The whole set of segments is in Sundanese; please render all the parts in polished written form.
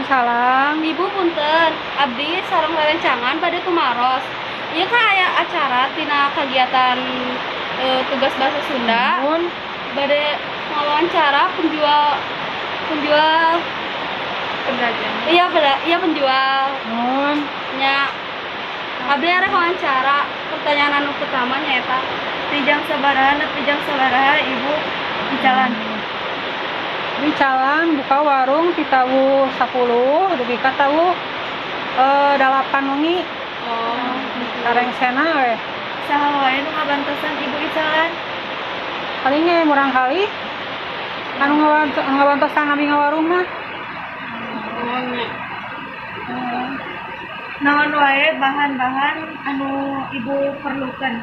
Waalaikumsalam. Ibu, punten, abdi sareng rerencangan bade tumaros. Ieu kan aya acara tina kegiatan tugas bahasa Sunda. Nuhun. Bade ngawawancara penjual penjual Pedagang. Iya, iya, penjual. Nuhun. Nya, abdi arek wawancara. Pertanyaan anu pertama nyaeta Ti jam sabaraha nepi jam sabaraha Ibu icalan? Di icalan buka warung ti tabuh 10 dugi ka tabuh 8 wengi. Oh. Karengsena we. Saha wae nu ngabantosan Ibu icalan? Paling ge murangkalih anu ngabantosan abdi ngawarung mah. Oh, nya. Naon wae bahan-bahan anu Ibu perlukan?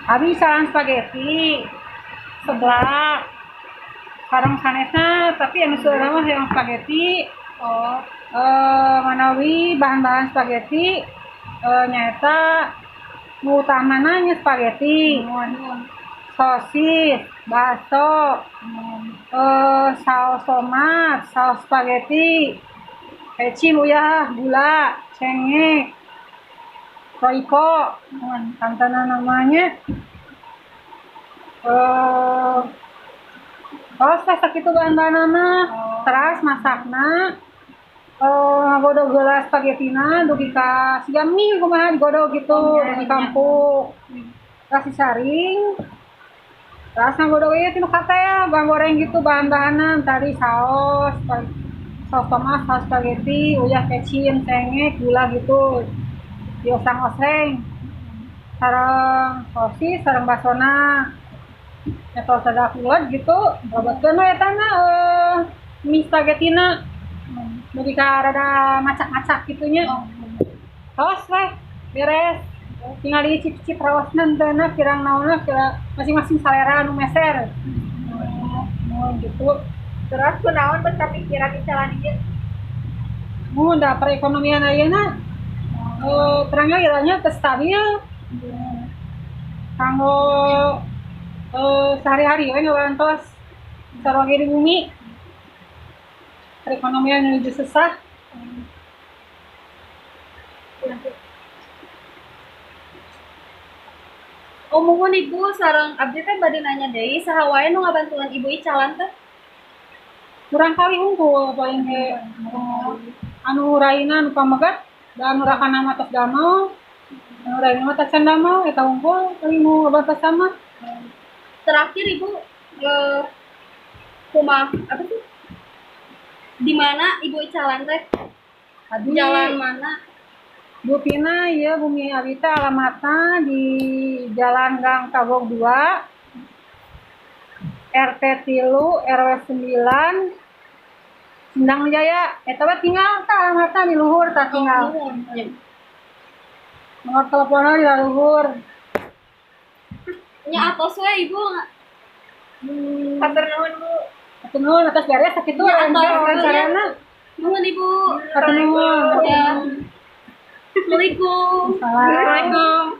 Abi icalan spaghetti, seblak, sareng sanesna, tapi anu seueurna mah yang spaghetti. Oh. Manawi bahan-bahan spaghetti nyaeta nu utamana nya spaghetti, sosis, bakso, saus tomat, saus spaghetti, pecin, uyah, gula, cengek, Royco, kantenan namanya. Oh, sakitu bahan-bahanna. Teras masakna ngagodog heula spagettina dugi ka siga mie kumaha digodog gitu di kampung. Terus disaring. Terus ngagodog ieu tinu katel, bawang goreng gitu bahan-bahanna tadi saus, saus tomat, saus spaghetti, uyah, pecin, cengek, gula gitu. Dioseng-oseng. Sareng sosis, sareng basona. Atau sada kuat gitu, lebetkeun we eta na mie spaghettina. Dugi ka rada macak-macak kitu nya. Tos weh, beres. Tinggal diicip-icip raosna henteu kirang naonna, kira masing-masing salera anu meser. Oh, gitu. Terus kunaon bet kapikiran icalan ieu? Mun da perekonomian ayeuna terangnya kiranya teu stabil. Kanggo sehari-hari we ngabantos sarua ge di bumi. Perekonomian menuju susah. Oh, muhun Ibu, sareng abdi teh bade nanya deui, saha wae nu ngabantuan Ibu icalan teh? Murangkalih hungkul paling ge. Anu raina, anu pamegat, da anu rakana mah tos damel. Anu raina mah tacan damel, eta hungkul paling nu ngabantosan mah. Terakhir Ibu, kumaha apa sih? Di mana Ibu icalan teh? Abi Jalan mana? Bu Pina, ieu bumi abi teh alamatna di Jalan Gang Kagog 2, RT 3 RW 9, Sindang Jaya. Eta we tinggal tah alamatna di luhur tah tinggal. Nomor teleponnya di luhur. Nya, atos we, Ibu. Hatur nuhun, Bu. Hatur nuhun, atos beres sakitu Nya, atos, wawancarana. Nuhun, Ibu. Hatur nuhun. Ya. Assalamualaikum. Assalamualaikum.